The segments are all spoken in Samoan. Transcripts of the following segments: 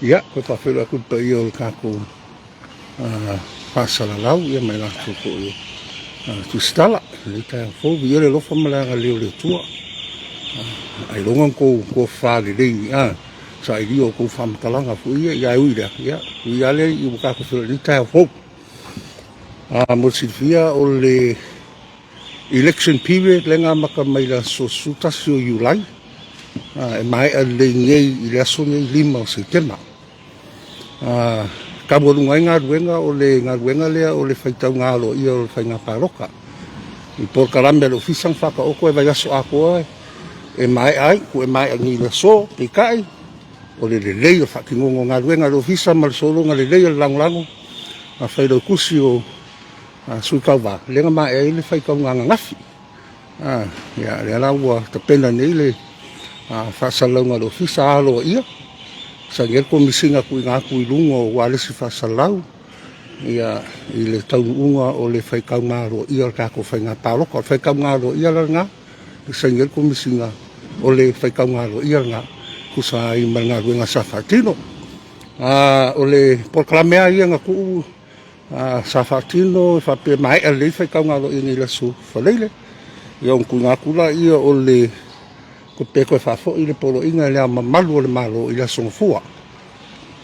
Ia, toe faafeiloai atu i le paia o le tatou faasalalau ia ma i latou foi o tusitala i lenei taeao fou. Viia le alofa ma le agalelei o le Atua. Ailoga ona outou tofafa lelei sailia o outou faamatalaga foi ia, ia ae ui i lea, ia ui lava lea ua tatou feiloai i lenei taeao fou. Mo le silafia o le Election period lea na amata mai le aso 11 o Iulai e maea lelei nei i le aso nei 5 o Setema. Taualuga ai galuega o le galuega lea o le faitauga aloaia o le faiga palota. I polokalame a le ofisa na faataoto e vaiaso atoa e maea ai, ua maea nei i le aso, peitai o le lelei o le faatinoga o galuega a le ofisa ma le sologa lelei o le lagolago a Failautusi o Sui Tauva, lea na maea ai le faitauga ananafi. Ia, lea la ua tapena nei le faasalalauga a le ofisa aloaia, saini ai le Komesina tuuina atu i luga o ualesi faasalalau ia i le taunuuga o le faitauga aloaia o le tatou faiga palota. O le faitauga aloaia la lena, e saini ai le Komesina o le faitauga aloaia lena, e tusa ai ma le galuega sa faatino. O le polokalame lava ia na tuu Sa faatino e faapea e maea lelei le faitauga aloaia nei i le aso Faraile, ia ona tuuina atu lea o le tupe e toe faafoi le poloaiga i Le Ao Mamalu o le Malo i le aso Gafua.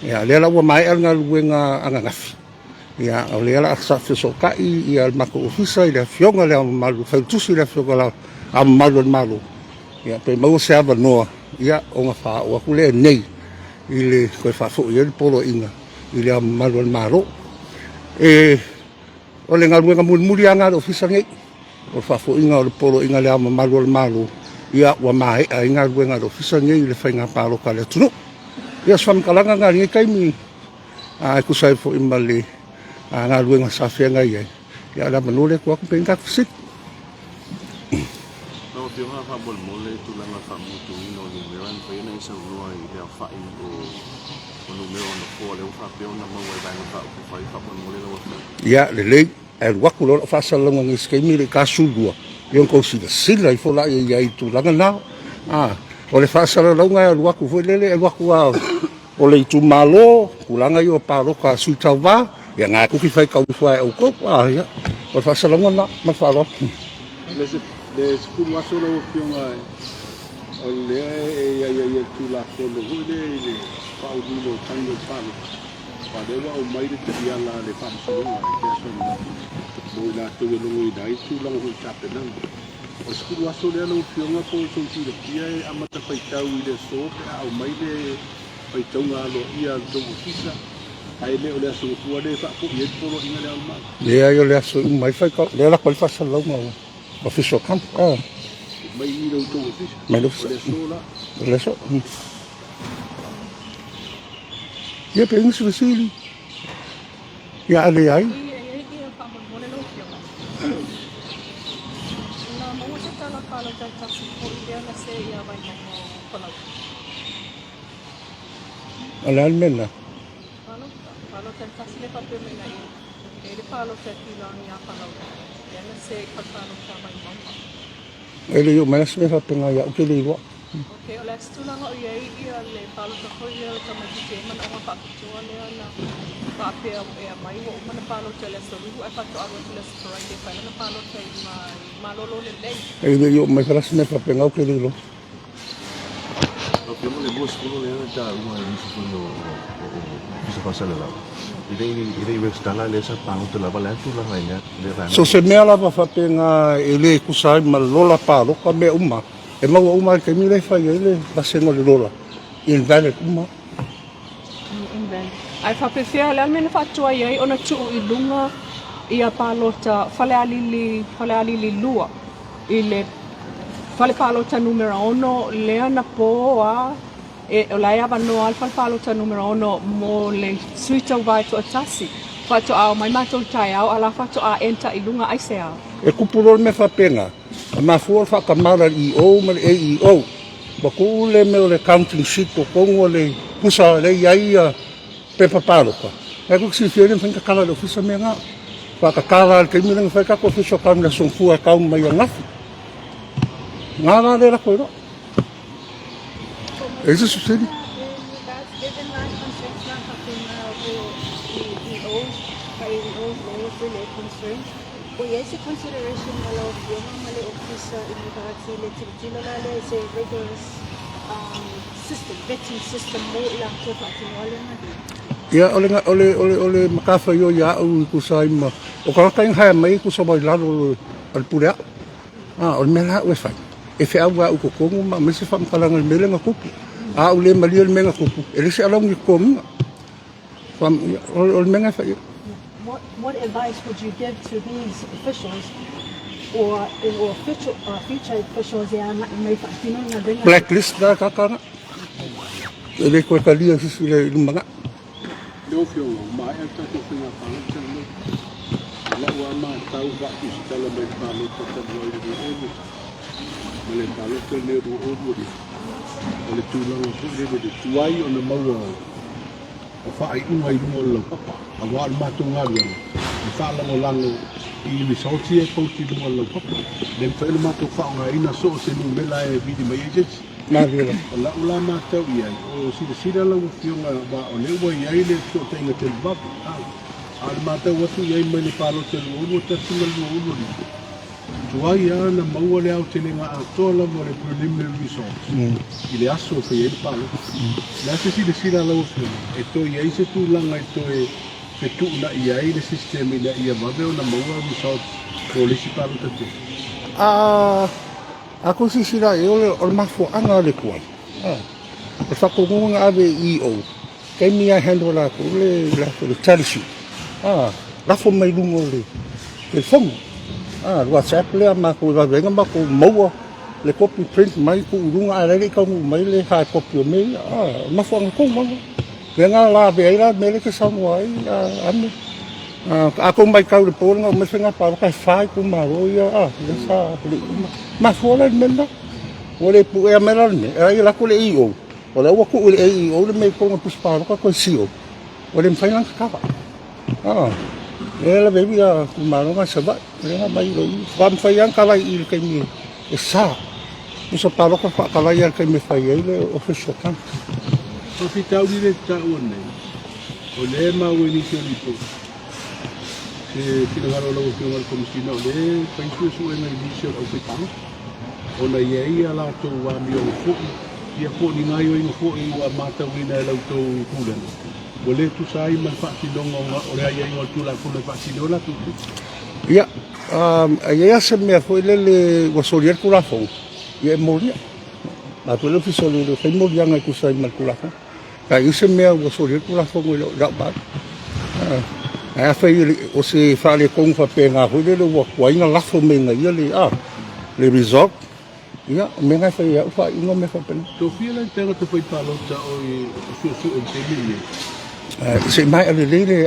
Ia lea la ua maea le galuega ananafi, ia o lea o le a fesootai le matou ofisa i le Afioga i Le Ao Mamalu, le Failautusi i le Afioga i Le Ao Mamalu o le Malo, ia pe maua se avanoa ona faaoo atu lea nei i le toe faafoi ai le poloaiga i Le Ao Mamalu o le Malo. E, o le galuega mulimuli lava lena a le Ofisa nei, o le faafoiga o le Poloaiga a Le Ao Mamalu o le Malo, ia ua maea ai galuega a le Ofisa nei i le faiga palota a le atunuu. Ia o se faamatalaga lena i lenei taimi, e tusa ai foi ma le galuega sa feagai ai. Ia o le avanoa lea e tuu atu pe i ai ni tatou fesili. Lau Afioga faamolemole i tulaga o le faamutuina o numera e mafai ona e saunoa i le aofai o numera o nofoa lea ua faapea ona maua e Vaega Faaupufai faamolemole lau Afioga. Ia lelei, ae alu atu loa lau faasalalauga nei i se taimi le i ta 12, ia ona outou silasila ifo lea i ai i le tulaga lena. O le faasalalauga e alu atu foi lele, e alu atu lava O le itumalo, tulaga ia o palota a sui tauva, ia na tuki faitau ifo lava e outou. A, ia, o le faasalalauga lena. Ma le faaaloalo. Le 10 aso lau Afioga o lea e aiaia i le Tulafono foi lea i le faauluina o tagi o le palota, aua o lea ua aumai le taiala a le Faamasinoga i le aso ananafi mo i latou e logoina ai tulaga foi i tapenaga. O le 10 aso lea lau Afioga po o sou silafia e amata faitau i le aso pe a aumai le faitauga aloaia a le tou ofisa, ae le o le aso Gafua lea e faafoi ai le poloaiga lea a le Malo. Leai, o le aso e uma ai faitau, lea e lako ai le faasalalauga o official account. Mai i lo outou ofisa? Mai le ofisa. O le aso la? O le aso. Ia, pe i ai nisi fesili? Ia a leai. O le a le mea lena? E le i oo mai la se mea faapena ia au ke le iloa. Ok, o le a se tulaga o i ai ia le palota foi lea o le tamaitiiti e i ai manaoga faapitoa lea na faapea e aumai ua uma ona palota i le aso Lulu ae faatoa alu atu i le aso Friday e fai lana palota i malolo lelei. E le i oo mai la se mea faapena ou te le iloa. Lau Afioga o le 20 lea na taua e nisi foi o Ofisa Faasalalau, e le i resitala lea sa palota lava, o le a le tulaga i lea vaega? So se mea lava faapena e le tusa ai ma le lola palota mea uma, E maua uma lava i le taimi lea e fai ai le vasega o le lola, invalid uma. Invalid. Ae faapefea, o le a le mea na faatuai ai ona tuu i luga ia palota Falealili, Falealili 2 i le fale palota numera 6 lea na po a E, o la e avanoa le fale palota numera 6 mo le sui tauva e toatasi. Faatoa omai matou i le taeao a la faatoa enter i luga aisea? E kupu loa le mea faapena, e mafua le faatamala i le EO ma le AEO. Ua tuu le mea o le counting sheet totonu o le pusa lea e i ai pepa palota, ae tou te silafia e le mafai ona tatala e le ofisa mea na. Faatatala lava i le taimi lea na fai ai tatou official count i le Aso Gafua e count mai ananafi. Na la lea e lako ai loa. Is this a city? tulaga faapena o EOs, AEOs lea foi le concern. Ua i ai se consideration a lau Afioga ma le Ofisa in regards i le tilotilo la lea i se rigorous system, vetting system mo i latou e faatinoa lea galuega? Ia, o le, o le, o le, o le matafaioi a au i tusa ai ma, o tagata ia na hae mai e tusa mai lalo o le pule a'u. A, o le mea la a'u e fai, e feau lava a'u i totonu ma aumai se faamatalaga i le mea lea na tupu. A a'u le malie i le mea na tupu, e leai se alauni e totogiina. O le mea lena e fai ai. What advice would you give to these officials or or future, future officials e agai mai faatino le galuega? Blacklist la tagata na. E le toe talia e se isi i le lumanai. Lau Afioga, ua maea le tatou faiga palota lenei. O lau lava matau faatusitala mai le palota talu ai i le 2021 ma le palota lenei o 2022, o le tulaga foi lele i le tuai ona maua o faaiuga i luga o le laupapa, aua o le matou galuega e faalagolago i results ia e post i luga o le laupapa. E le mafai ona matou faaaogaina so o se numera e vili mai ai se isi. O lau la matau i ai, o silasila lau Afioga aua o lea ua i ai le fesootaiga televave, a o le matau atu i ai mai le palota 2021 ma le 2025, tuai lava ona maua le aotelega atoa lava o le preliminary results i le aso e fai ai le palota. O le a se silasila a lau Afioga e toe i ai se tulaga e toe fetuunai ai le system ina ia vave ona maua results mo le isi palota tele? A A kou silasila i ai, o le mafuaaga o le tuai, o le faatonuga na ave i EO, taimi lava e handle e latou le, le tally sheet, lafo mai luga o le telefoni, le WhatsApp lea a matou e vave ai ona matou maua le copy print mai tuu i luga ae la e le i taunuu mai le hard copy o mea ia. O le mafuaaga tonu lava lea na lavea ai la le mea lea e te saunoa ai Ame. A tou matau i le po lea na aumai faiga palota e fa itumalo ia lea sa le i uma. Mafua la i le mea lena. Ua le puea mai la le mea, e alu atu le AEO, o lea ua tuu i le AEO le mea i totonu o le pusi palota toe CO. Ua le mafai la ona tatala. Lea e lavea ai ia itumalo na i Savaii, lea na aumai loa i i. Faatoa mafai lava ona tala i i i le taimi e sa. Pusa palota faatoa tala i le taimi e fai ai le official count. Faafitauli lea e te taua nei, o lea e maua i nisi o lipoti, se finagalo o lau Afioga i le Komesina o lea e fai suesuega i nisi o le aufaipalota, ona e i ai a latou amioga foi, ia po o ni gaoioiga foi ua matauina e la outou Pulega, ua le tusa ai ma le faatinoga o le aiaiga o le Tulafono e faatino ai latou tiute. Ia, a i ai lava se mea foi lele ua solia ai le Tulafono, ia e molia. Matou le Ofisa o Leoleo e fai moliaga e tusa ai ma le Tulafono. A i ai se mea ua solia ai le Tulafono i lau vaai. Ae afai o se faaletonu faapena foi lele ua tuai ona lafo mai e ia le result, ia, o mea na e fai ai au faaiuga ma mea faapena. Tofia la le tagata fai palota o i suesue i le taimi lenei. Se i maea lelei le,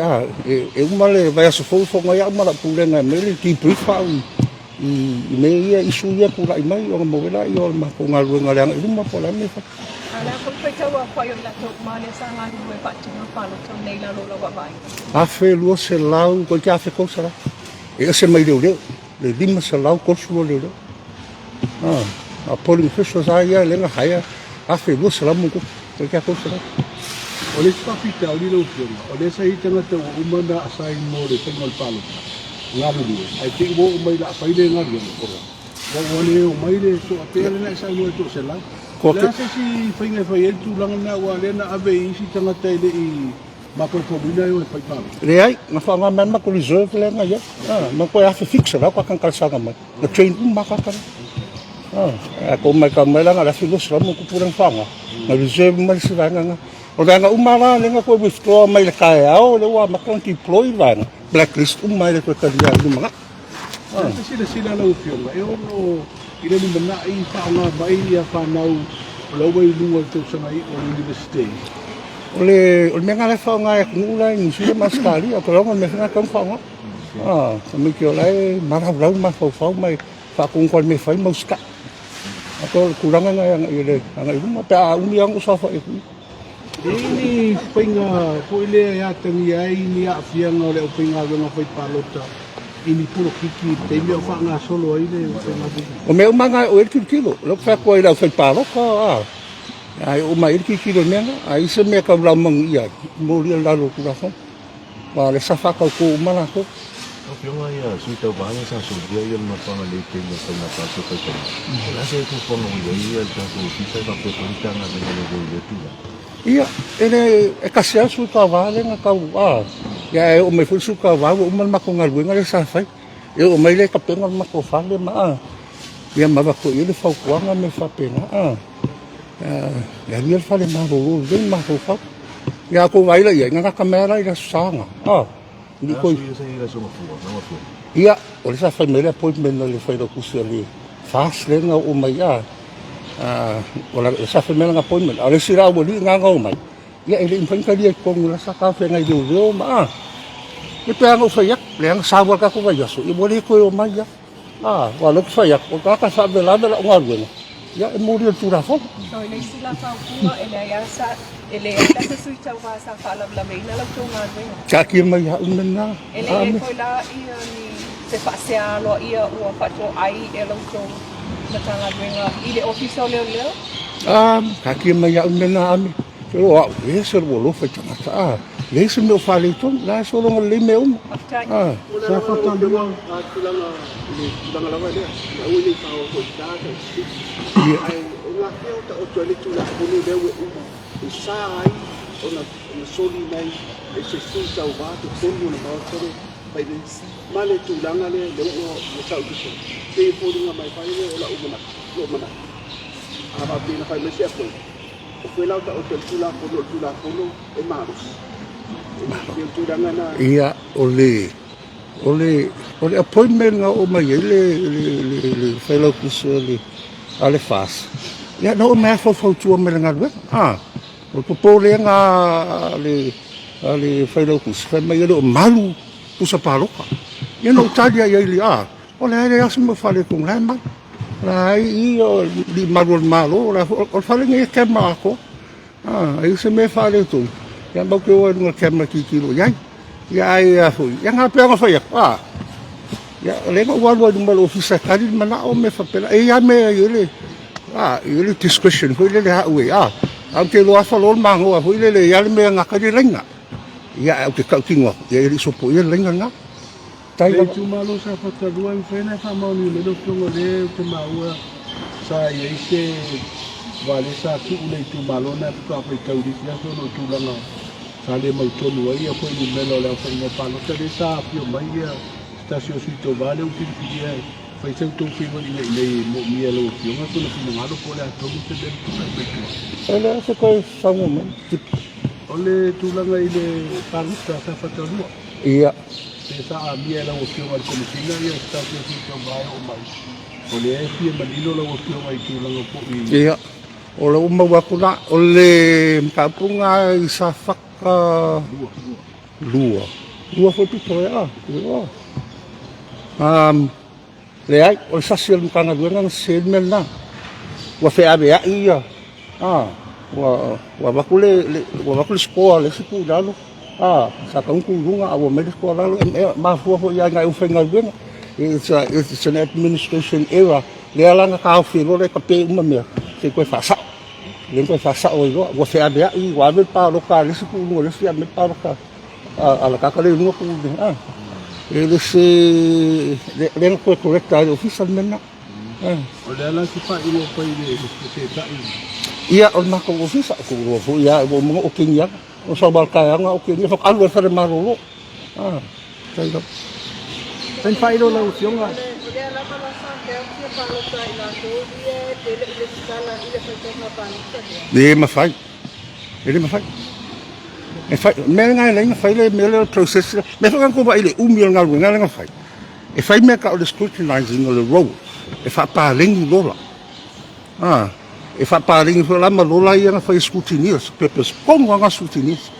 e uma le vaiaso fou fono ai au ma lau pulega e aumai le debrief au i mea ia, issue ia e tulai mai ona maua ai lea o le matou galuega i le agai i luma po o le a le mea e fai. A o le a foi le faitau a fai o i latou uma lea sa galulue e faatino le palota lenei i lalo o lau vaavaaiga? 1200, toeitiiti 1300. E ese mai leoleo, le 532 leoleo. A polling officials lava ia lea na hire 1200 ma ona tupu, toeitiiti 300. O le isi faafitauli lau Afioga, o lea sa i ai tagata ua uma ona assign mo le faiga o le palota, galulue, ae te i ua oo mai o le a fai le galuega, ua le omai le toa, pei lea na e saunoa i le toaselau. O le a se isi faiga e fai ai le tulaga lena aua o lea na ave i isi tagata e le i mafaufauina e o e fai palota? Leai, na faaaoga mai le matou reserve lea na i ai. Na toe 1500 tagata na talosaga mai. Na train uma lava tagata na. A tou matau mai la na o le 1200 ma ona tupu lea na faaaoga. Na reserve uma le isi vaega lena. O vaega uma la lea na toe withdraw mai le taeao lea ua amata ona deploy le vaega, blacklist uma e le toe talia i le lumanai. O se silasila lau Afioga, e ono i le lumanai faaaoga mai ia fanau o la ua i luga o le tausaga iu o le Iunivesite. O le mea lena la e faaaoga e atunuu la i Niu Sila ma Ausetalia, ou te iloa o le mea foi lena e tatau ona faaaoga. Tamaiti o la e malaulau ma mafaufau ma e faatonu lava i le mea e fai ma usitai. Atonu o le tulaga lena e agai i luma pe a umi lava ona ou saofai atu i i. E i ai ni faiga foi lea e atagia ai ni aafiaga o le aufaigaluega fai palota i ni polokiki i le taimi a o faagasolo ai le faiga. O mea uma na e oo i ai le tilotilo. O lea ou te fai atu ai i le aufaipalota, Ae oo mai ai le tilotilo i le mea lena. A i ai se mea e tau laumanuia ai, molia i lalo o le Tulafono. Aua o lea sa faatauto uma latou. Lau Afioga ia Sui Tauva ia sa solia ia le nofoaga i le taimi o le faiga palota o Faifaiga. O le a se fuafuaga ua i ai ia le tatou Ofisa e faapea foi le Matagaluega o Leoleo i lea tulaga? Ia, e le, e tasi lava le Sui Tauva lea na tau, a, ia ae oo mai foi le Sui Tauva ua uma le matou galuega lea sa fai. E oo mai lea tapena le matou fale ma a, ia ma avatu i ai le fautuaga ma mea faapena a. E alu ia i le fale malolo lelei ma mafaufau. Ia a outou vaai la i ai, na gata mai lava la i le Aso Sa na, a. Ia, o lea sa fai mai le appointment a le failautusi a le FAST lea na oo mai a, o lea sa fai mai lana appointment. A o le isi la aualii na na omai, ia e le i mafai ona talia i totonu, la sa talafeagai i leoleo ma a. Ia pei lava ona ou fai atu, leaga na sau lava le tatou vaiaso, ia ua le toe omai lava. A, aua o lea ou te fai atu, o le tagata e faalavelave lau galuega, ia e molia i le Tulafono. So i le isi la faaupuga, e leai lava sa, e leai la se sui tauva sa faalavelaveina la outou galuega. Taatia mai ia au mea na. E le i i ai foi la ia ni se faasea aloaia ua faatoai e la outou Matagaluega i le Ofisa o Leoleo? A, taatia mai ia au mea na, Ame. O au, e ese lou alofa i tagata, a, leai se mea o faaletonu, la e sologa lelei mea uma. Faafetai. A. Sa fatalua a tulaga i le tulaga lava lea, e aua ne i faaoo i ta ta i ae o gafea o taoto ai le Tulafono lea ua uma e sa ai ona soli mai e se sui tauva totonu o le Maota le fai ma le tulaga lea lea ua saunoa foi. Pei e foliga mai foi lea o lau manatu, lou manatu. A faapea na fai mai se appointment, o fea la o taoto ai le Tulafono, o le Tulafono e malosi. E pei o le tulaga lena. Ia, o le, o le, o le appointment na oo mai ai le, le, le, le Failautusi o le, a le FAST, ia na oo mai lava faufautua mai i le galuega. A, o le popolega a le, a le Failautusi, fai mai e le o malu pusa palota. Ia na ou tali lava i ai, a, o le a leai lava se mea o faaletonu, la e malu. La ai i o le malu o le Malo, o le fale lenei e camera atoa. A, e i ai se mea e faaletonu, ia matou te o lava i luga o le camera e tilotilo i ai. Ia ae a foi, ia na pei ona fai atu, a, ia o lea na ou alu ai i luma o le ofisa e tali le manao ma mea faapena. E i ai lava mea e i ai le, a, e i ai le discretion foi lele a au e, a, ae ou te iloa lava falo le magoa foi lele e i ai lava le mea e gata ai le laina. Ia ae ou te tautino atu, ia e le i sopoia le laina lena. Le itumalo Safata 2 e mafai ona e faamaonia mai lau afioga o lea ou te maua sa i ai se vale sa tuu le itumalo na faatoa faitau i le isi aso ona o tulaga sa le mautonu ai ia fuainumera o le aofaiga o palota lea sa afio mai ia se tasi o sui tauva lea ua filifilia e fai sa outou feiloaiga i inei e moomia e lau afioga sona finagalo po o le a tonu se mea na tulai mai tua. E leai se toe saunoa mai. O le tulaga i le palota a Safata 2. Ia. Pe sa amia e lau Afioga i le Komesina ia se tasi o sui tauva e oo mai, o lea e fia manino lau Afioga i tulaga foi. Ia, o lea ua maua atu la, o le mataupu lena i Safata 2. 2 foi pito e a, ia. Leai, o le sasi o le Matagaluega na sese ai le mea lena. Ua feaveai ia, a, ua, ua avatu le, le, ua avatu le score a le isi tuu i lalo, a, sa tatau ona tuu i luga, a ua aumai le score i lalo, e mafua foi ia i nai aufaigaluega. It's a, it's an administration error. Lea la na taofi ai loa lea e tape uma mea, se i toe faasao. Lea na toe faasao ai loa, ua feaveai, ua ave le palota a le isi tuu i luga o le isi, ave le palota a le tagata lea i luga tuu i le, a. E le se, lea na toe correct ai le ofisa le mea lena. O le a la se faaiuga ua fai i le seketari? Ia, o le matou ofisa, ou te iloa foi lava, ua uma ona otegia atu. O sau lava taeao otegia, faatoa alu ai i le fale malolo. A, tai lava. Taimi faailoa lau Afioga. O lea lava la sa feafi palota i latou ia e le i lesitala i le faitauga palota lea. Le mafai. E le mafai. E fai, mea lena e leai ona fai le mea lea o le process lea. Mea foi lena na tou vaai i le umi o le galuega lea na fai. E fai mea tau o le scrutinizing o le roll, e faapaleni lola. A, e faapaleni foi la ma lola ia na fai e scrutineers, purpose tonu lava na scrutineers.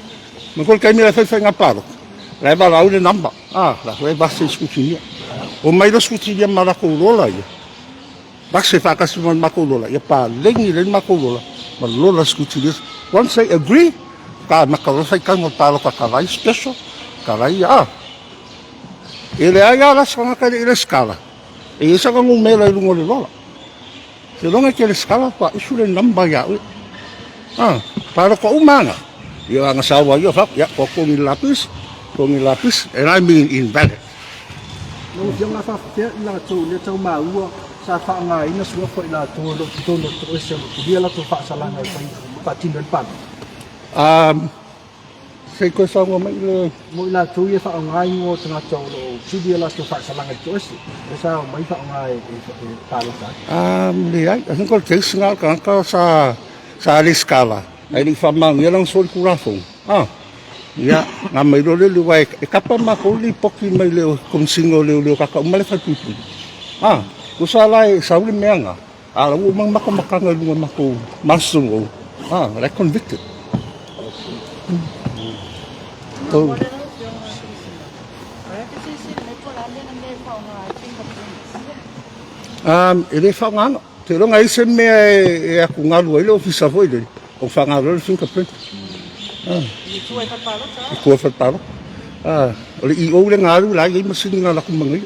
Manatua le taimi la e fai faiga palota, la e valaau le number, a, la foi e vase i scrutineer. Omai loa scrutineer ma latou lola ia, Vase faatasi ma le matou lola, ia paleni lelei le matou lola ma le lola scrutineers. Once they agree, ka amata loa faitauga o le palota talai special, talai ia, a. E leai lava la se tagata e le i resitala, e i ai sana numera i luga o le lola. Seiloga e te resitala faatoa issue le number ia oe. Ah, palota uma aga. Ia aga saua ia fa, ia ko togi le lapisi, togi le lapisi, and I mean invalid. Lau Afioga a faafefea i latou lea tau maua sa faaaogaina suafa i latou o lo o totonu o le toese o lo o tulia latou faasalaga e fai faatino ai le palota? Um, se i toe saunoa mai le... Mo i latou ia e faaaoga igoa o tagata o lo o sili a latou faasalaga i le toese, lea sa omai faaaoga e palota ai. Um, leai, I think o le case na o le tagata sa, sa resitala, ae le i faamaonia lana solitulafono. Ah, ia, na mai loa le aua e kapa matou le lipoti mai le Komesina o Leoleo kaka uma le falepuipui. Ah, tusa la e sau le mea na, a la ua uma ona matamataga i luga o matou master roll. Ah, la e convicted. E le faaaogaina. Ou te iloa na i ai se mea e atugalu ai le ofisa foi lele, o faaaoga loa le fingerprint. I tua i fale palota. O le EO lea na alu la e i ai masini na alu atu ma ia.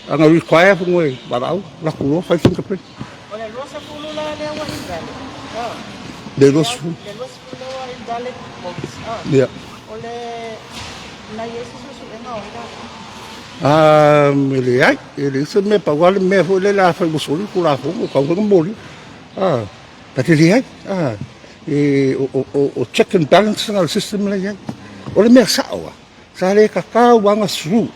A na require foi e valaau, alu atu loa fai fingerprint. O le 20 la lea ua invalid. Le 20. Le 20 lea ua invalid votes. Ia. O le na i ai se suesuega o ai latou? E leai, e leai se mea, pau lava le mea foi lele afai ua soli le Tulafono, ua tatau foi ona molia. But e leai, o check and balance lena o le system la e i ai. O le mea sao lava, sa le tatau lava ona sue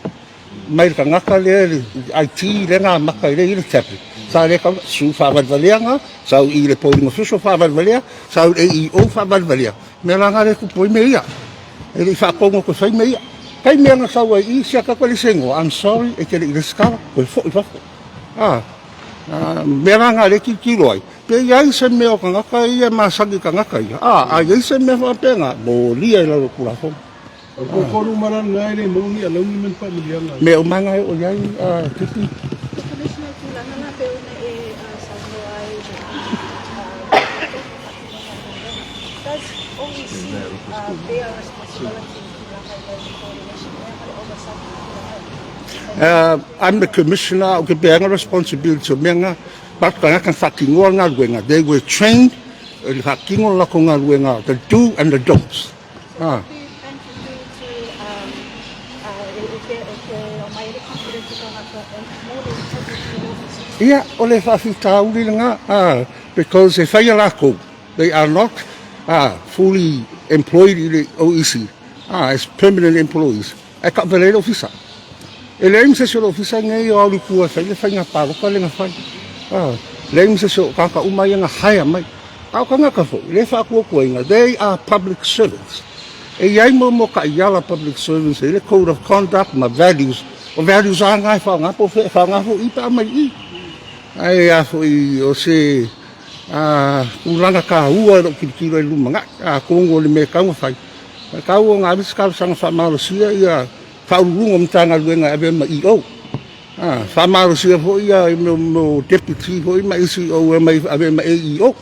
mai le tagata lea i le IT lea na amata ai lea e i ai le tablet. Sa le tatau ona sue faavalevalea na, sau i le polling official faavalevalea, sau i le AEO faavalevalea. O mea la na lea e tupu ai mea ia. E le i faatonu atu e fai mea ia. Taimi lava na sau ai i i, siaka atu e leai se igoa, I'm sorry, e te le i resitala, toe foi i fafo. A, mea la na lea e tilotilo ai, pe i ai se mea o tagata ia e masani i tagata ia, a, a i ai se mea faapena, molia i lalo o le Tulafono. O le toatolu ma lana na e le maua ni alauni ma ni faamanuiaga. Mea uma na e oo i ai a Tipi. Commissioner, tulaga la pei ona e saunoa ai Does OEC bear responsibility i tulaga i le coordination ea ma le oversight i tulaga ia? I'm the commissioner, ou te bear ina responsibility o mea na, but tagata na faatinoa le galuega, they were trained i le faatino le latou galuega, the do and the don'ts. Ah. Ia, o le faafitauli lena, ah, because e fai a latou, they are not fully employed i le OEC, as permanent employees, ae taavale ai le ofisa. E leai ma se isi o le ofisa lenei o alu i tua e fai le faiga palota lea na fai. Leai ma se isi o tagata uma ia na hire mai. A o tagata foi, lea e faatuatuaina, they are public servants. E i ai mo taiala public servants, e i ai le code of conduct ma values. O values a na e faaaoga po o fea e faaaoga foi i pe a aumai i i. Ae a foi o se tulaga taua i lou tilotilo i le lumanai, atonu o le mea e tatau ona fai, e tatau ona ave se talosaga faamalosia ia Faauluuluga o Matagaluega e avea ma EO. Faamalosia foi ia mea o deputy foi ma isi o e omai avea ma AEO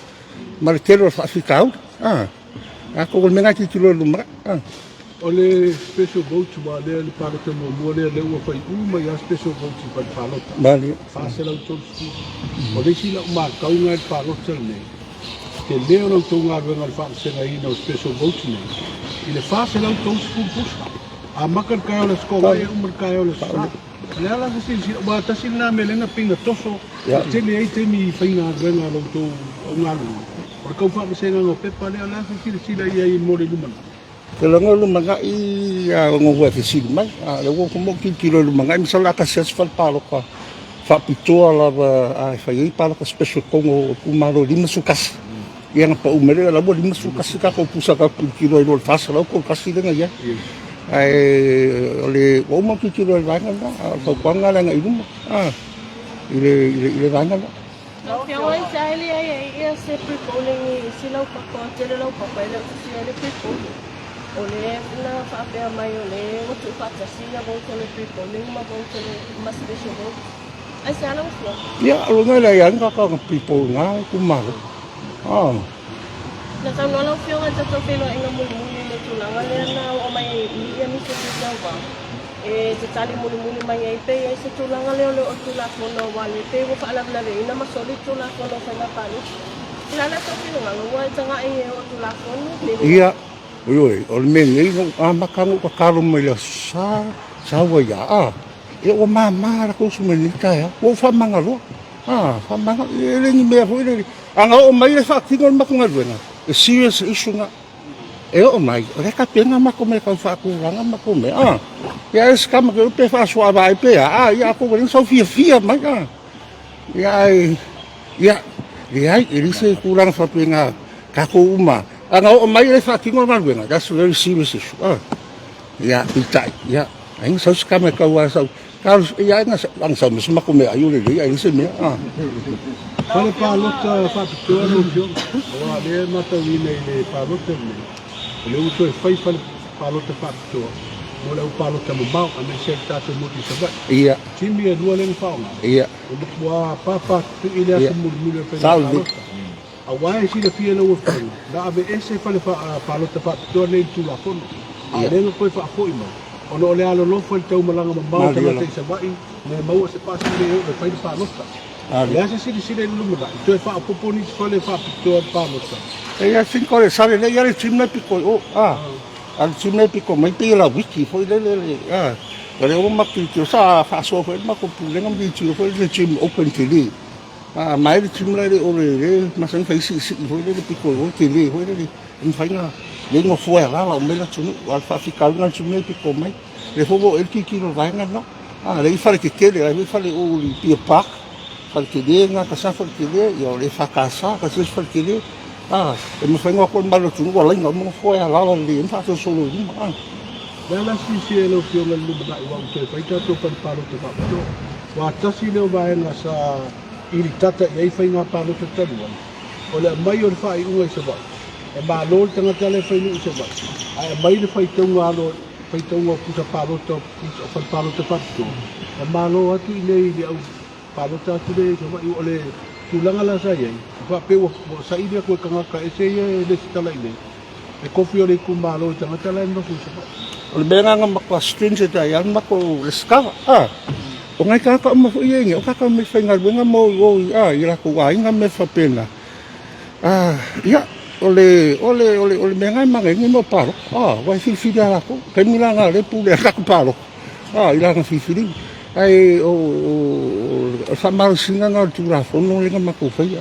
ma le tele o faafitauli. Atonu o le mea lena e tilotilo i le lumanai. O le special vote aua lea le palota muamua lea lea ua fai uma ai lava special votes i fale palota. Malie. 430. O le isi lau matau lena i le palota lenei, tele o la outou galuega i le faavasegaina o special votes nei i le 430 pusa. Amata le taeao o le Aso Toonai e uma le taeao o le Aso Sa. O le a la se silasila, aua tasi lena mea lea na pei na toso e tele ai taimi i faigaluega a lo outou augaluega, o le tau faavasegaga o pepa lea, o le a se silasila i ai mo le lumanai? Te logo o lumanai a ono ua e fesili mai, a o lea ua ou tilotilo i lumanai, masalo o le a tasi lava se fale palota faapitoa lava a e fai ai palota special i totonu o itumalo e 51. Ia na pau mai lea, o la ua 51 tatou pusa tatou tilotilo ai loa i le 431 lea na i ai. Ae o le, ua uma ona tilotilo i le vaega lena, a o le fautuaga lena i luma, i le vaega lea. Lau Afioga i se ai leai ai ia se pre-polling i isi laupapa, tele laupapa e le o tusia ai le pre-polling. O le na faapea mai o le ua tuufaatasi ia vote o le pre-polling ma vote o le ma special vote. Aisea lau Afioga? Ia, o lona e leai lava ni tagata na pre-poll i na itumalo. Na saunoa lau Afioga i le tatou feiloaiga mulimuli i le tulaga lea na oo mai ai i i nisi o Tuisauvao e te tali mulimuli mai ai pe i ai se tulaga lea o le Tulafono aua le pei ua faalavelaveina ma soli le Tulafono o Faiga Palota. O le a le tou finagalo ua e tagai e oo Tulafono pe le. Ia, ioe, o le mea nei na ou amata ona ou tatalo mai le Aso Sa, sau ai lava, a, ia ua mama la outou uso mai lenei taeao, ua ou faamagaloa, a, faamagalo, e le ni mea foi lele, a na oo mai e faatino le matou galuega, e serious le issue lena. E oo mai, o lea e tapena matou mea tau faatulaga ma matou mea, a, ia e se tama pe faasoa vaai pe a, a, ia atonu o lea na sau fiafia mai, a. Ia ae, ia, leai, e leai se tulaga faapena, tatou uma, a na oo mai e faatino le galuega, that's a very serious issue. Ah, ia, peitai, ia, ai na sau se tama e tau a sau, ia, ai na sau ma se matou meaai o lelei, ae leai se mea. Ah. Fale palota faapitoa lau Afioga, aua o lea e matauina i le palota lenei, o lea ua toe fai fale palota faapitoa mo le au palota mamao aemaise le tatou motu i Savaii. Ia. Timi e lua lea na faaaoga. Ia. Ua pāpā tutui le aso mulimuli o le faiga palota. Aua e silafia e lau Afioga, na aveese fale palota faapitoa nei i le Tulafono, a o lea na toe faafoi mai, ona o le alolofa i le taumalaga mamao o tagata i Savaii, le maua se pasi le oo e fai le palota. O le a se silasila i le lumanai, toe faaopoopo nisi fale faapitoa i le palota? I think o le sale lea ia le team le pito i o, a. A le team le pito mai pei o la wiki foi lele le, a. O lea ua matou tilotilo, sa faasoa foi le matou pulega ma tilotilo foi le team open tele. A mai le team la le o le le masani fai siisii foi lele pito i o tele foi lele. E mafai na le nofoa e alaala uma ai le atunuu. A o le faafitauli lena o le team le pito mai. Lea foi ua oo i ai le tilotilo a le vaega lena. A, lea e i ai fale tetele, la e i ai fale o i Pier Park, fale tele lena, tasi fale tele, ia o le EFKS, tasi isi fale tele. A, e mafai ona o atu le mamalu o le atunuu ua laina uma nofoa e alaala lelei ai ma faasolosolo i luma. A. O le a la silasila i lau Afioga i le lumanai aua ua toe fai tatou fale palota faapitoa. Aua tasi lea o vaega sa ilitata i ai faiga palota talu ai, o le aumai o le faaiuga i Savaii, e malo le tagata la e fai nuu i Savaii, ae aumai le faitauga alo faitauga o pusa palota o fale palota faapitoa, e malo atu i inei i le au palota atu lea i Savaii. O le tulaga la sa i ai, e faapea ua saili atu e tagata ese ia e lesitala i inei, le kofi o le itumalo i tagata la e nonofo i Savaii. O le mea lena na matua stringent ai lava le matou resitala, a. O nai tagata uma foi ia i inei, o tagata uma faigaluega ma o i o i, a, i latou aiga ma mea faapena. A, ia, o le, o le, o le, o le mea lena e manaia ai nei mea o palota, a, aua e filifili lava latou. O taimi la lena o lea e pule ai le tatou palota, a, i lana filifiliga. Ae o, o, o le faamalosiga lena o le Tulafono lea na matou faia,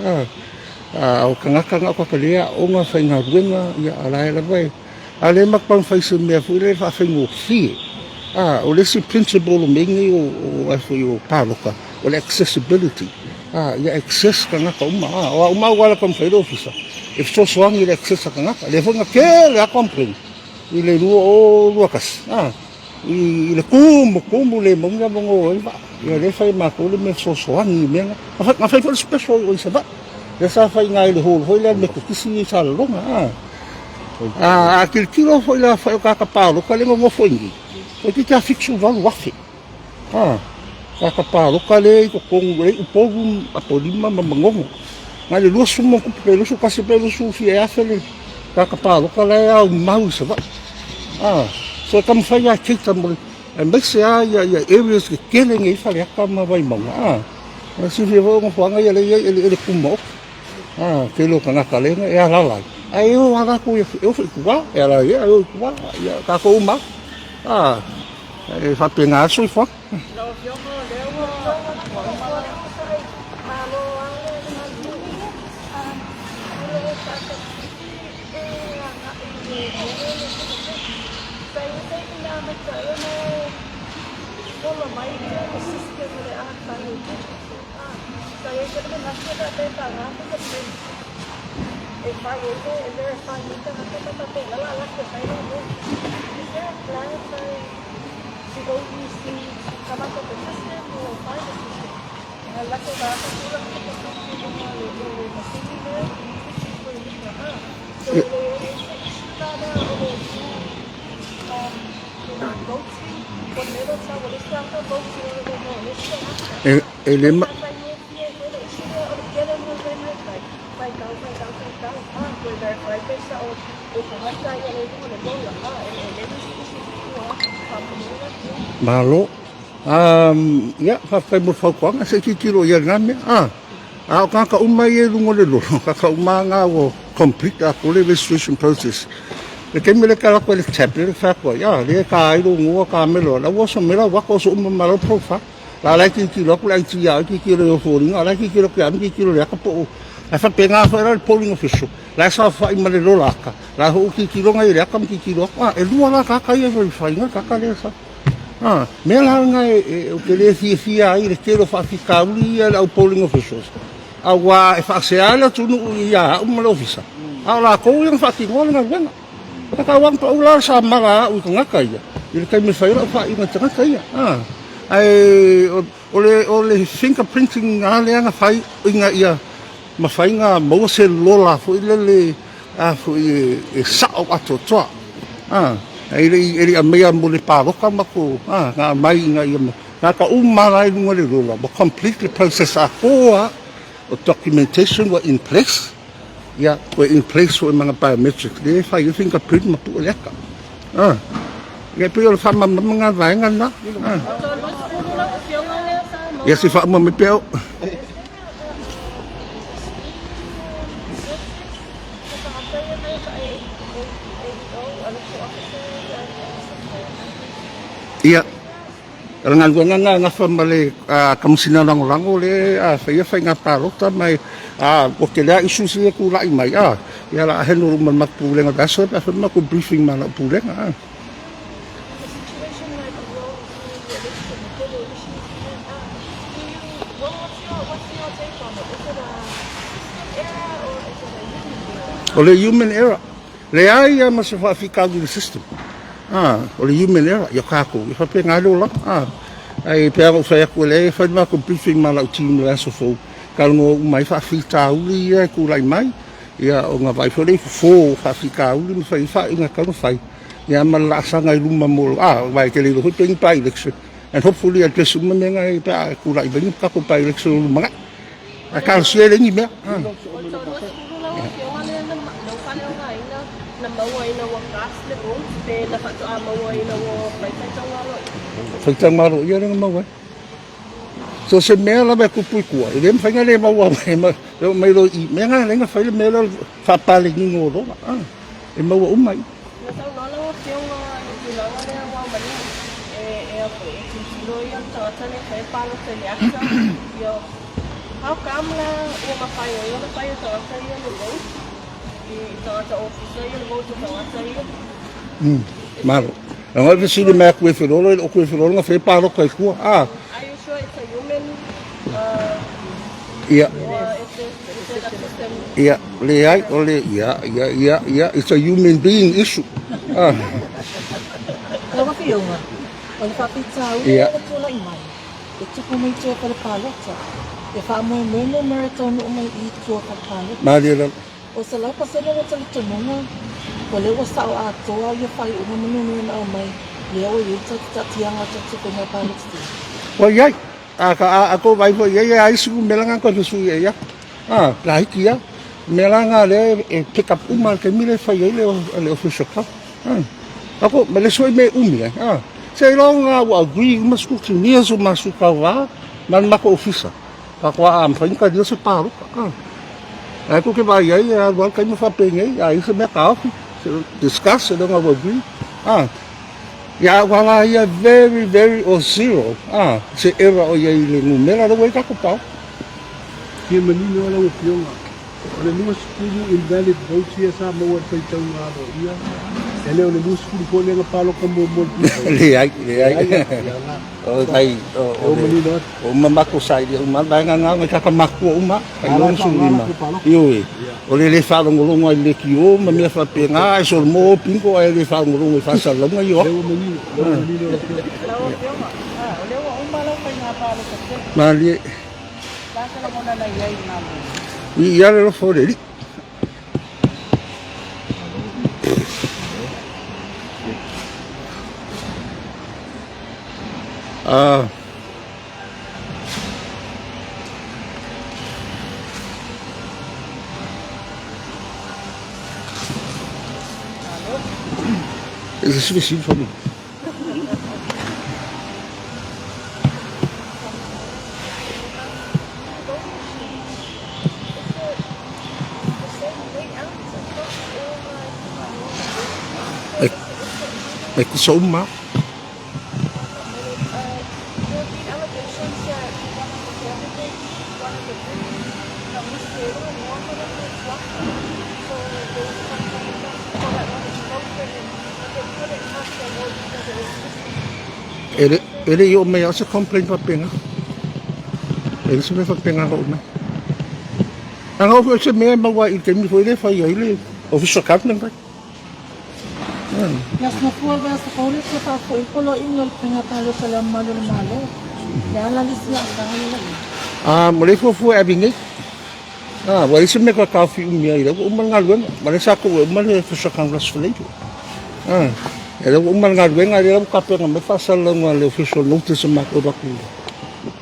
a, a o tagata na o tagata lelei aoga, faigaluega, ia, a o la e lava e, A o lea matou taumafai i se mea foi lea e faafaigofie. A, o le isi principle o mea nei o, o, foi o palota, o le accessibility. A, ia access tagata uma. A, o a uma auala e taumafai ai le ofisa, e fesoasoani i le access a tagata. Lea foi na tele lava complain i le 2021, a, i le tumu, tumu le maua ni avanoa o ai vaa. Ia lea e fai e matou le mea fesoasoani i mea na. Na fai foi le special i Savaii. Lea sa fai i ina i le hall foi lea a le Metotisi i Salelologa. A. A tilotilo foi la fai o tagata palota lea e nonofo i inei, toeitiiti lava 78,000. A, tagata palota lea e i totonu, lea e i Upolu, Apolima ma Manono. Na o le 20 ma ona tupu pe 21 pe 20 fia ea afe le tagata palota la e aumau i Savaii. A, so e taumafai lava e cater mo le, aemaise lava ia areas tetele nei i Faleata ma Vaimauga. A, e silafia foi o nofoaga ia lea e i ai eleele tumaoti. A, tele o tagata lea e alaala ai, ae o lava latou e o foi i tua, e ala ai e o i tua, ia tatou uma lava. A, e faapena lava le soifuaga. Lau Afioga, o lea ua uma la. Sa i ai foi le manatu e faapea e paga fingerprint e fai ai le e verify ai tagata ma faapena la lafo mai la mea. Is there a plan by the OEC to come up with a system or find a system ina lako tagata tulaga fingerprint i luga o le masini lea i luga a. So e le i ai se issue la lea o le voting po o le mea lea e tau o le isi tagata vote i luga o le isi tagata. E le ma... Malo. Ia, faafetai mo le fautuaga, se i tilotilo i ai i lena mea. A o tagata uma ia i luga o le lolo, o tagata uma lava na ua complete atoa le registration process. Le taimi lea e tala atu ai le tablet e fai atu ai, ah, lea e ta ai lou igoa, ta mea loa, la ua oso mai lau ata oso uma ma lau profile. La la e tilotilo atu le IT ia oe, tilotilo i ou foliga, o la e tilotilo atu ia oe ma tilotilo i le ata po o. Ae faapena foi la le polling official, la e saofai ma le lola ata, la foi ua tilotilo ia i le ata ma tilotilo atu, ah, e lua la tagata ia e verify ina le tagata lea sa. Ah, mea la lena e, ou te le fiafia ai i le tele o faafitauli ia le au polling officials, aua e faasea le atunuu ia au ma le ofisa, a o latou ia na faatinoa le galuega. E tau lava ona pau la le samala a au i tagata ia, i le taimi e fai ai lau faaiuga i tagata ia. Ah, ae o le fingerprinting lava lea na fai ina ia mafai ona maua se lola foi lele a foi e sao atoatoa. A, e le i aumaia mo le palota ma ko, a, na aumai ina ia, na ka uma la i luga o le lola, ua complete le process atoa o documentation ua in place, ia, ua in place foi ma nga biometric, lea e fai ai fingerprint ma pue le ata. A, ia e pei o le faamalamalamaga na vaega lena. A. Ia se faauma mai pea o. Ia, o le galuega lena e nafa ma le Kamasina Lagolago lea e faia faiga palota ma ua tele lava issues ia e tulai mai, ia o le a handle uma e le matou Pulega o le aso pe a fai le matou briefing ma lau Pulega. O le human error. Leai lava ma se faafitauli i le system. Ah, o le human error, ia tatou, ia faapena le olaga. Ah, ae pei lava ona ou fai atu, o lea e fai le matou briefing ma lau team i le aso fou, talanoa uma ai faafitauli ia e tulai mai, ia ona vaai foi lea i fofo o faafitauli ma fai ai faaiuga e tatau ona fai. Ia ma le laasaga i luma mo, ah, aua e te le iloa foi pe ni by-election. And hopefully address uma mea na pe a tulai mai ni tatou by-election o lumanai. Ae talosia e leai ni mea. Faitauga aloaia lea na maua ai. So se mea lava e tupu i tua, e le mafai ona le maua mai, e oo mai loa i i. Mea na ala ai ona fai le mea lea o le faapaleniina o lola. E maua uma i i. Na saunoa lau Afioga i le tulaga lea ua manino e tilotilo ia le tagata lea e fai palota i le ata, ia how come la ua mafai ai ona fai e tagata ia le vote i tagata ofisa ia le vote o tagata ia? Malo. Leaga o le fesili mai atu e Felolo, e le o toe Felolo na fai palota i tua. Are you sure it's a human Ia. or is it a system? Ia, leai, o le, ia, ia, ia, ia, it's a human being issue. Ah. Lau Afioga, o le faafitauli ua tulai mai, e tupu mai tua fale palota, e faamoemoe numera e taunuu mai i tua fale palota. Malie lava. O 100% ua talitonuga, o lea ua sao atoa ia faaiuga ma numera na aumai, lea ua i ai le taatiaga o tatou faiga palota tele. Ua i ai. A ka a tou vaai foi i ai, e a isi numera na toe fesui ai atu. A, laiti lava. O mea la na lea e pick up uma i le taimi lea e fai ai le official count. A, ako, ma le isi foi mea e umi ai, a, seiloga ua agree uma scrutineers o masu tauva ma le matou ofisa, faatoa mafai ona talia se palota. A, ae tou te vaai ai, e alu lava le taimi faapenei, a i ai se mea taofi, discuss, seiloga ua agree. A. Ia aua la ia very very or zero a se error o iai i le numera lea ua iai tatou pao. Fia manino lau Afioga, o le 20 invalid votes ia sa maua e le faitauga aloaia, e le o le 20 foi lea na paloka muamua i le pre-poll? Leai, leai. O tai, o le, o uma matou sailia uma, vaega na o tagata matutua uma, tai 65. Ioe. O le le faalogologo ai i le leitio ma mea faapena, ae solomua o bingo ae le faalogologo i faasalalauga ia o atu. Lau Afioga, o lea ua uma lau faiga palota tele. Malie. O le a se lagona na i ai i lena mea? Viia le alofa o le Alii. Ah. E se fesili fa E kusa uma. E le, e le i o mai se complaint faapena. E le se mea faapena na oo mai. Ana o se mea e maua i le taimi foi lea e fai ai le official government ai. Ia fuafua le vaiaso fou le toe faafoi poloaiga o le faiga palota i Le Ao Mamalu o le Malo. Le a la le isi laasaga lea ua i ai? Ah, mo le fuafua e ave nei. Ah, ua leai se mea e toe taofi umi ai, lea ua uma le galuega. Ma lea sa tuu e uma le Official Congress Faleiro. Ah, lea ua uma le galuega, lea ua tapena mai faasalalauga a le Official Notice a matou avatu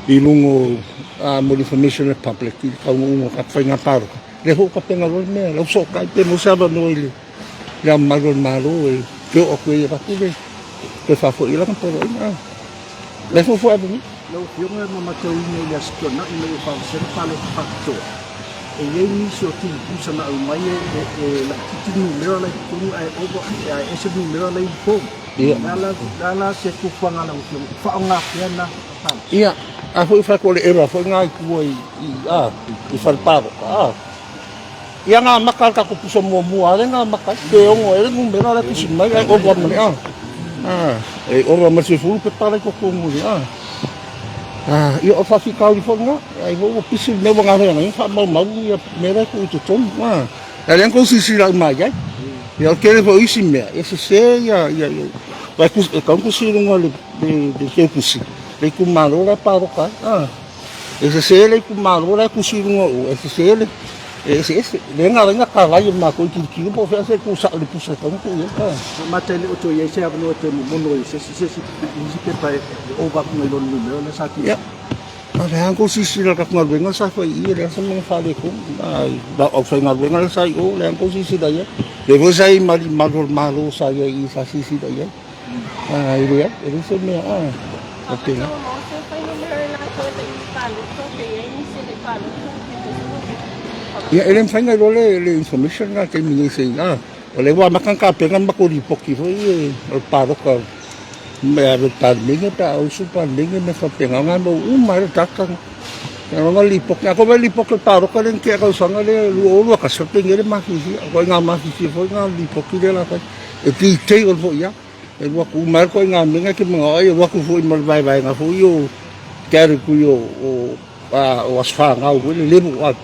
i luga o ah, mo le information a le public i le taunuuga o tatou faiga palota. Lea foi ua tapena loa le mea, la ua sootai pe maua se avanoa i le Le Ao Mamalu o le Malo e toe oo atu ai e avatu le toe faafoi i lana poloaiga. Ah. Lea foi foi ave nei. Lau Afioga na matauina i le Aso Tuanai ina ua faavasega palota faapitoa, e i ai nisi o tilipusa na aumai e e laitiiti numera la i totonu ae ova ae ese numera la i form. Ia. Le a la le a la se fuafuaga a lau Afioga, faaaoga pea na palota? Ia, a foi fai atu o le error foi na i tua i i a i fale palota. A. Ia na amata le tatou pusa muamua a lea na amata ai pe ono ai le numera lea tusi mai ae ova ma le a e ova ma le 10 pepa la i totonu i a ia o faafitauli foi lena ai foi ua pisi le mea ua galo ia faamaumau ia mea la e tuu i totonu a ae lea na tou silasila uma i ai. Ia o le tele foi o isi mea e sese ia ia ia e tatau ona tusi i luga o le teutusi le itumalo la e palota ai a. E sese le itumalo la e tusi i luga o o, e sese le, e eseese. Lea na ala ai ona talai e matou i tilotilo po o fea se tu sao i le pusa e tatau ona tuu i ai. Mata e le o toe i ai se avanoa e toe momono ai se isi, se isi, isi pepa e ova atu nai lo le numera lea sa tusi. Ia, a o le a tou silasila i le tatou galuega sa fai i i, e leai se mea na faaletonu. A o aufaigaluega la sa i o, o le a tou silasila i ai. Lea foi sa i ai ma alii mamalu o le Malo sa i ai i i sa silasila i ai. E leai, e leai se mea faapena. Ia, e le mafai ona iloa le information lena i le taimi nei se i, o lea ua amata ona tapena le matou lipoti foi o le palota e ave i le Palemene pe a usu le Palemene mea faapena, o lena e maua uma ai le data lena. Ona lipoti, a tou vaai i le lipoti o le palota lea na tea i le tausaga lea 2021, faapeni ai le mafiafia, o ituaiga mafiafia foi lena o le lipoti lea o le a fai. E detail foi lava. E alu atu uma ai le ituaiga mea na e te manao ai, e alu atu foi ma le vaevaega foi o category o aso fanau foi lele, level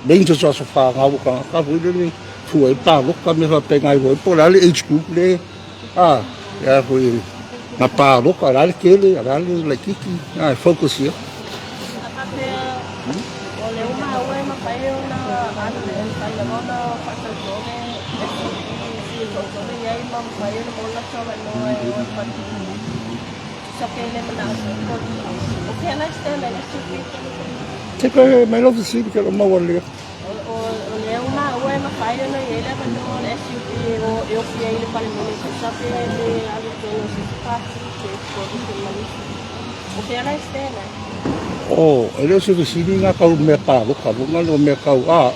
ranges o aso fanau o tagata foi lele e fua ai palota mea faapena e iloa ai po o le a le age group lea e foi na palota, o le a le tele, o le a le laitiiti, e focus i ai. A faapea o lea ua maua e mafai ona alu e mafai lava ona faatauto le SOP e toatolu i ai ma mafai ona maua le latou avanoa e o e faatino. Tusa pe le manao foi le toatolu. O fea la e stand ai le SOP? Se toe mai lau fesili ke lo maua lea. O lea ua maua e mafai ona i ai le avanoa o le SUP e o e ofi ai i le Palemene tusa pe le alu i totonu o se isi pati pe toatolu pe ma nisi. O fea la e stand ai? Oh, e le o se fesili na tau mea palota foi na o mea tau a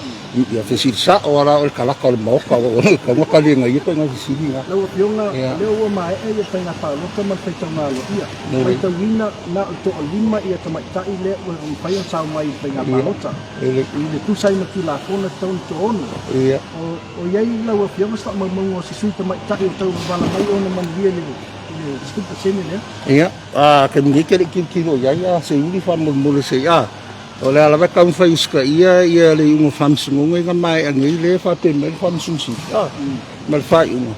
ia fesili sao ala o le kalaka o le maoka o le tau na tali ngai ia koe na fesili na. Lau Afioga, lea ua maea ia faiga palota ma le faitauga aloaia. Faitauina na o le toalima ia tamaitai lea ua mafai ona sao mai i le faiga palota. I le tusa ai ma Tulafono e tatau ona toaono. O i ai lau Afioga se faamaumauga o se sui tamaitai o tau wavala mai ona manuia i le 10% lea? Ia, a taimi nei ke le i tilotilo i ai, a se uli faamolemole se i a. O le a lava e taumafai e usitaia ia le iuga o faamasinoga ina maea nei lea e faapea mai le Faamasino Sili, a, ma le faaiuga.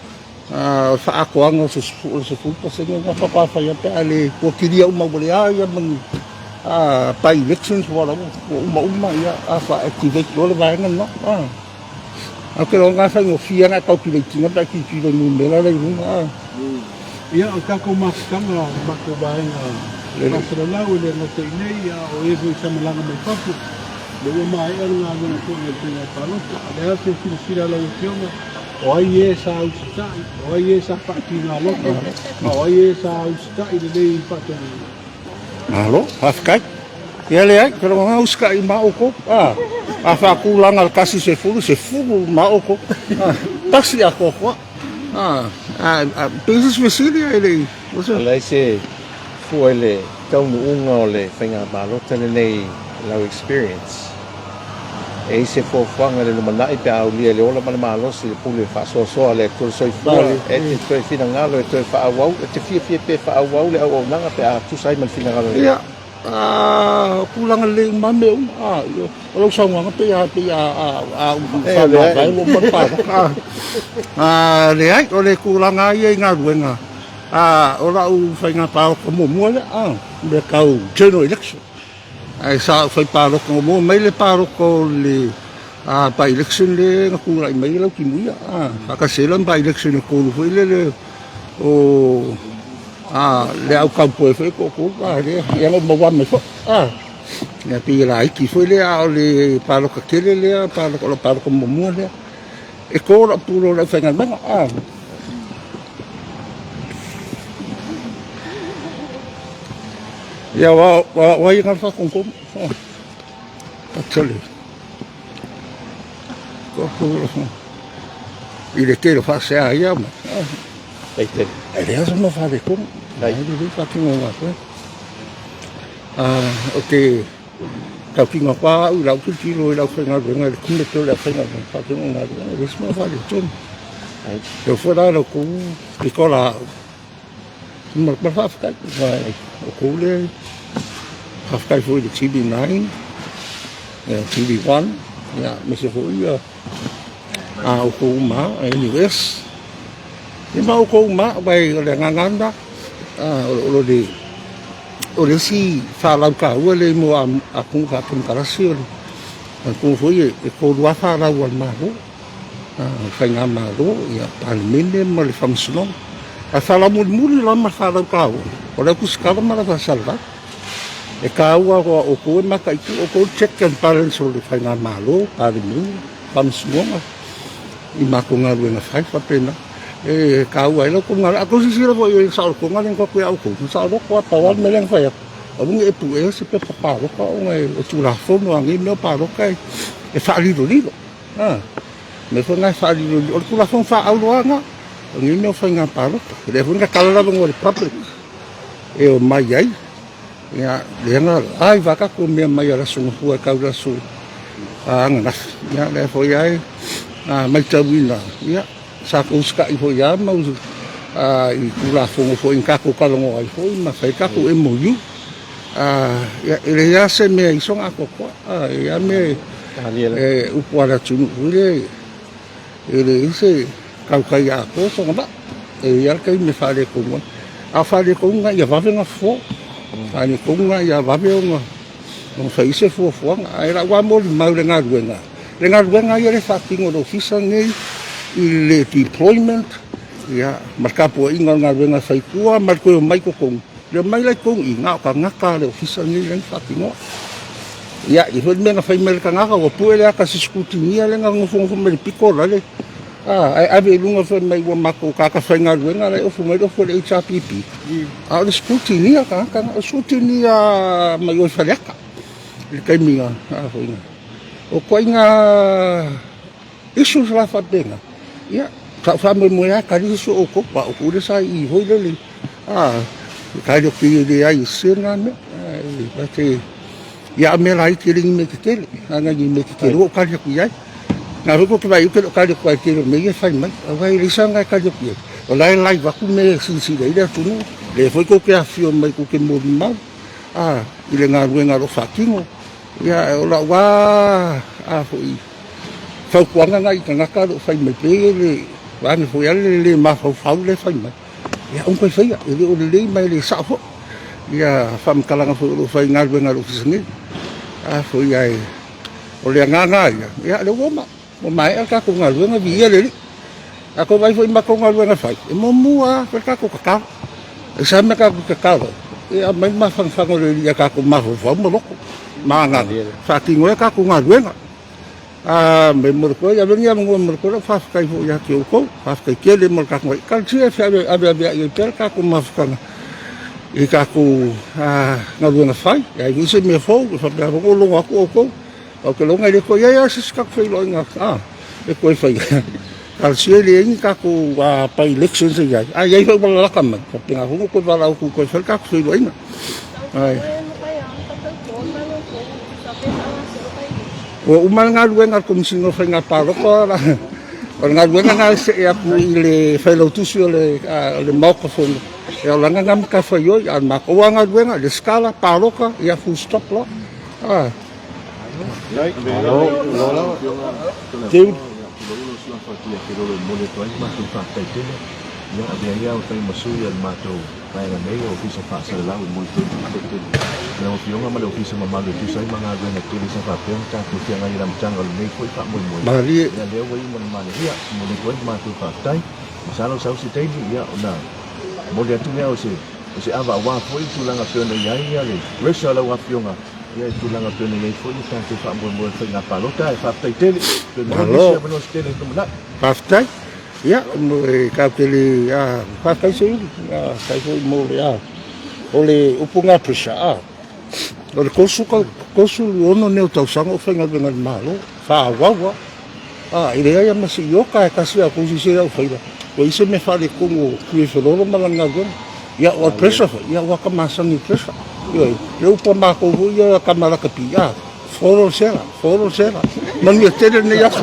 O le faaatoaga o se 10% lena faatoa fai atu pe a le ua kilia uma ua leai lava ma ni by elections ua uma uma ia a faa-activate loa le vaega lena. Ae ou te iloa na faigofie lava ona e calculate ina pe a tilotilo i numera la i luga. Ia, o le tatou mafutaga o le matou vaega faasalalau e le gata i inei a o e foi sa malaga mai fafo, lea ua maea le galuega foi a le faiga palota. O le a se silasila a lau Afioga? O ai e sa usitai, o ai e sa faatiga loto, a o ai e sa usitai lelei i faatonuga. Malo, faafetai. Ia leai, ke logona usitai ma outou. A, a faatulaga le 1 i 10, 10 ma outou. A, tasi atoatoa. A, A pei se isi fesili ae le i. O leai se fua i le taunuuga o le faiga palota lenei i lau experience. E i ai se fuafuaga i le lumanai pe a aulia i le ola ma le malosi le pule faasoasoa a le Atua le soifua e te toe finagalo e toe faaauau, e te fiafia pe faaauau le auaunaga pe a tusa ai ma le finagalo o le Ia, o tulaga lelei uma lava mea uma. O lau saunoaga pei a pei a a faamavae ua uma le palota. Leai, o le tulaga lava ia i galuega, o lau faiga palota muamua lea, mea tau general election. Ae sa ou fai palota muamua mai le palota o le by election lea na tulai mai ai Lautimuia, faatasi ai la ma by election e 3 foi lele o le au cowboy foi e toatolu lea, ia na ou maua mai foi. Ia pei e laiti foi lea, a o le palota tele lea, palota, o lau palota muamua lea. E to lau pule o le aufaigaluega. Ia, o ai na le faatonutonu? Tele. I le tele o faasea ia ma. E leai se mea faaletonu. Ai lelei faatino e latou. Ou te tautino atu lava au i lau tilotilo i le aufaigaluega i le committee o le aufaigaluega faatino galuega, e leai se mea o faaletonu. E oo foi la i la outou pitolaau, ma le faafetai, aua o outou lea e faafetai foi i le TV9, TV1, aemaise foi a outou uma lava, NUS, ia ma outou uma lava, aua o le agaga lava lena, o le isi fanau taua lea mo atunuu faakonekarasi, o le manatua foi e 3 lava fanau a le Malo, o le Faigamalo, Palemene ma le Faamasinoga. A o le fanau mulimuli la ma le fanau taua, o le au tusitala ma le au faasalalau. E taua aua o outou e mataitu, o outou le check and balance o le Faigamalo, Palemene, Faamasinoga i matou galuega fai faapena. E taua ai la outou galuega. A outou silasila foi i le saolotoga lea na tuu atu ia outou, na saoloto lava, pau lava le mea lea na fai atu, aua ne i e puea se pepa palota ona o Tulafono a nei mea o palota e faalilolilo. A, mea foi na e faalilolilo, o le Tulafono faaauro lava lena o nei mea o faiga palota. O lea foi na tatala le avanoa i le public e omai ai. Ia, lea na live lava tatou mea mai le Aso Gafua e tau i le aso ananafi. Ia, lea foi lava e matauina, ia, sa tou usitai foi lava ma i Tulafono foi na tatou talanoa ai foi ma fai ai tatou MOU. Ia, e leai lava se mea i soona atoatoa, e i ai lava mea e upu a le atunuu foi lea, E leai se tautai atoa sona vaa. E i ai lava le taimi e faaletonu ai. A o faaletonu lena ia vave ona fofo. Faaletonu lena ia vave ona fai ai se fuafuaga. Ae o lau lava molimau i le galuega, le galuega lava ia lea e faatino e le Ofisa lenei i le deployment ia ma le tapuaiga o le galuega e fai i tua ma le toe omai i totonu, le omai la i totonu i i, na o tagata a le Ofisa lenei lea na faatinoa. Ia, e i ai foi le mea na fai mai le tagata, ua pue le ata a se scrutineer lea na nofonofo mai le pito la le, ae ave i luga fai mai ua matou tagata faigaluega la e ofu mai le ofu a le HRPP. A o le scrutineer tagata na, o le scrutineer mai o i Faleata i le taimi na, a foi na. O ituaiga issues la faapena, ia, sa ou faamoemoe lava e tali se isi o outou, aua o outou lea sa i i foi lele, a, kind of e leai e sese lena mea. Ae, ia, a o mea laiti e le ni mea tetele, leaga e le ni mea tetele ua ou tali atu i ai. Na foi tou te vaai ou te le o tali atu ai i le tele o mea ia e fai mai, aua e leai se aga e tali atu i ai. O la e live atu mea e silasila i ai le atunuu, lea foi tou te afifio mai tou te molimau, a, i le galuega o lo o faatino. Ia, o lau lava a foi fautuaga lena i tagata o lo o fai mai pei e le vaeane foi lava le le mafaufau lea e fai mai, ia aua toe faia, e le o lelei ma e le sao foi ia faamatalaga foi o lo o fai i galuega a le Ofisa nei. A foi ae o le agaga lava ia, ia lea ua uma, ua maea le tatou galuega, viia le Alii. A tou vaai foi i matou galuega fai, e muamua lava fai le tatou tatalo. E sa mea tatou tatalo ai, e aumai le mafanafana o le Alii ia tatou mafaufau ma loto ma agaga, faatino ai a tatou galuega. A me mo le koe, ave ni avanoa mo le koe, lau faafetai foi ia te outou, faafetai tele mo le tatou Ekalesia e feaveaveai ai pea le tatou mafutaga i tatou galuega fai. E ai foi se mea fou, e faapea foi ona ou logo atu outou. Ou te lagona e le toe i ai lava se isi tatou feiloaiga e toe faia. Talosia e leai ni tatou by elections e i ai, a i ai foi ua lalata mai, faapena foi ona toe valaau atu toe fai le tatou feiloaiga. Ai. Ua uma le galuega a le Komesina o Faiga Palota, o le galuega lena e see atu i le Failautusi o le Maota Fono, ia o lana lena matafaioi, a o le matou lava galuega, resitala, palota, ia full stop loa. Ah. Vaega nei o Ofisa Faasalalau e momoli tele faafetai tele i lau Afioga ma le Ofisa mamalu e tusa ai ma galuega tele sa faapea ona tatou feagai i le amataga o lenei foi faamoemoe. Malie. Ia lea ua iu ma le manuia, e momoli atu ai le matou faafetai. Masalo sau se taimi ia ona momoli atu lea o se o se ava aua foi le tulaga pei ona i ai le pressure a lau Afioga ia i tulaga pei ona i ai foi le tatou faamoemoe o le faiga palota. Ae faafetai tele, toe maua Malo. nisi avanoa se tele i le lumanai. Faafetai. Ia, e tatou te le faafetai Seiuli, faafetai foi mo le o le upu lena pressure, o le 36 nei o tausaga o faigaluega i le Malo, faaauau lava. E leai lava ma se iota e tasi a outou silasila i au faila, ua i ai se mea faaletonu o Tuiafelolo ma lana galuega. Ia, o le pressure foi, ia ua ta masani i le pressure. Ioe, le upu a matou foi ia tama lakapi, follow le sela, follow le sela. Manuia tele lenei aso.